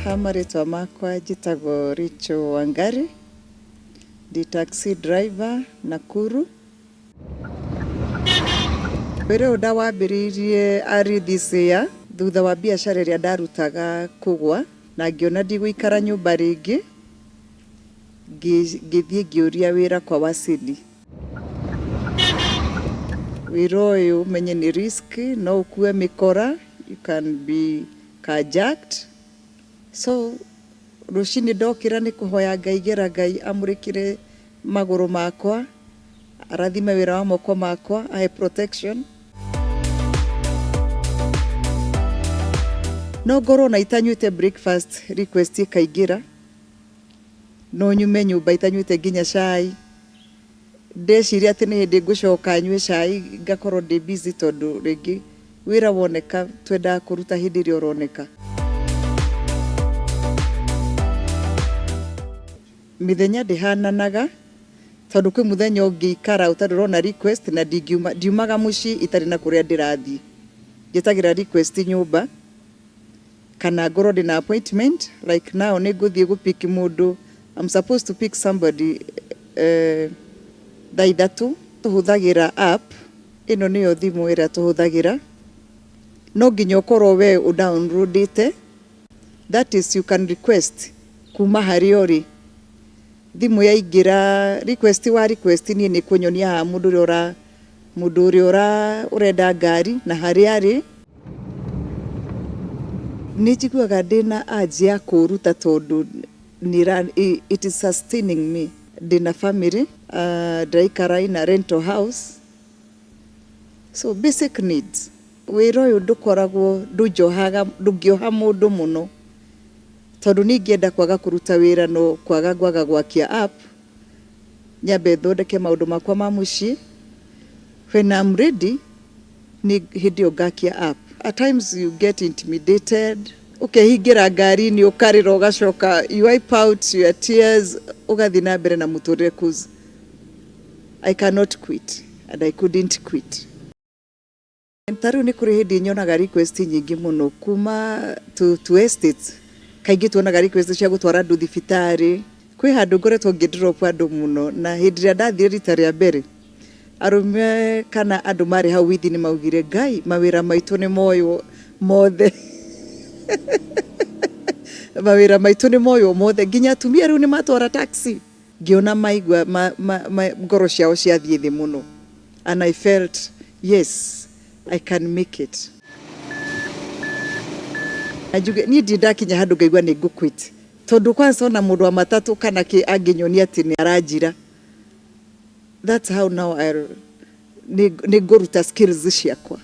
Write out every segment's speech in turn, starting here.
Ha marĩtwa makwa njĩtagwo Rachel Wangari, ndĩ taxi driver Nakuru. Wĩra ũyũ ndawambĩrĩirie early this year thutha wa biacara ĩrĩa ndarutaga kũgwa na ngĩona ndigũikara nyũmba rĩngĩ, ngĩthiĩ ngĩũria wĩra kwa Wasili. Wĩra ũyũ ũmenye nĩ risk, no ũkue mĩkora, you can be carjacked. So rũcinĩ ndokĩra nĩ kũhoya Ngai ngera Ngai amũrĩkĩre magũrũ makwa, arathime wĩra wa moko makwa, ahe protection. No ngorwo ona itanyuĩte breakfast request ĩkaingĩra, no nyume nyũmba itanyuĩte nginya cai. Ndeciria atĩ nĩ hĩndĩ ngũcoka nyue cai ngakorwo ndĩ busy tondũ rĩngĩ wĩra woneka twendaga kũruta hĩndĩ ĩrĩa ũroneka. Mĩthenya ndĩhananaga tondũ kwĩ mũthenya ũngĩikara ũtarĩ ũrona request na ndingiuma, ndiumaga mũciĩ itarĩ na kũrĩa ndĩrathiĩ. Njĩtagĩra request nyũmba kana ngorwo ndĩna appointment like now nĩ ngũthiĩ gũ pick mũndũ, I'm supposed to pick somebody thaa ithatũ. Tũhũthagĩra app, ĩno nĩyo thimũ ĩrĩa tũhũthagĩra, no nginya ũkorwo we ũ download ĩte, that is you can request kuma harĩa ũrĩ. Thimũ yaingĩra request wa request niĩ nĩ ĩkũnyonia haha mũndũ ũrĩa ũra mũndũ ũrĩa ũrenda ngari na harĩa arĩ. Nĩ njiguaga ndĩna urge ya kũũruta tondũ it is sustaining me. Ndĩna family, ndĩraikara in a rental house, so basic needs. Wĩra ũyũ ndũkoragwo ndũnjohaga ndũngĩoha mũndũ mũno tondũ niĩ ingĩenda kwaga kũruta wĩra no kwaga ngwaga gwakia app, nyambe thondeke maũndũ makwa ma mũciĩ. When I'm ready, nĩ hĩndĩ ĩyo ngakia app. At times you get intimidated, ũkehingĩra ngari-inĩ ũkarĩra ũgacoka you wipe out your tears ũgathiĩ na mbere na mũtũrĩre cause I cannot quit and I couldn't quit. Ta rĩu nĩ kũrĩ hĩndĩ nyonaga request nyingĩ mũno kuma to estates. Kaingĩ tuonaga request cia gũtwara andũ thibitarĩ. Kwĩ handũ ngoretwo ngĩ drop andũ mũno na hĩndĩ ĩrĩa ndathire rita rĩa mbere, arũme kana andũ marĩ hau withi nĩ maugire Ngai mawĩra maitũ nĩ moywo mothe. Mawĩra maitũ nĩ moywo mothe nginya atumia rĩu nĩ matwara taxi. Ngĩona maigua ngoro ciao ciathiĩ thĩ mũno and I felt yes I can make it. Na njuge niĩ ndirĩ ndakinya handũ ngaigua nĩ ngũ quit tondũ kwanza ona mũndũ wa matatũ kana kĩ angĩnyonia atĩ nĩ aranjira that's how now I'll nĩ ngũruta skills ciakwa.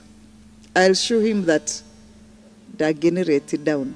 I'll show him that ndangĩnĩ let down.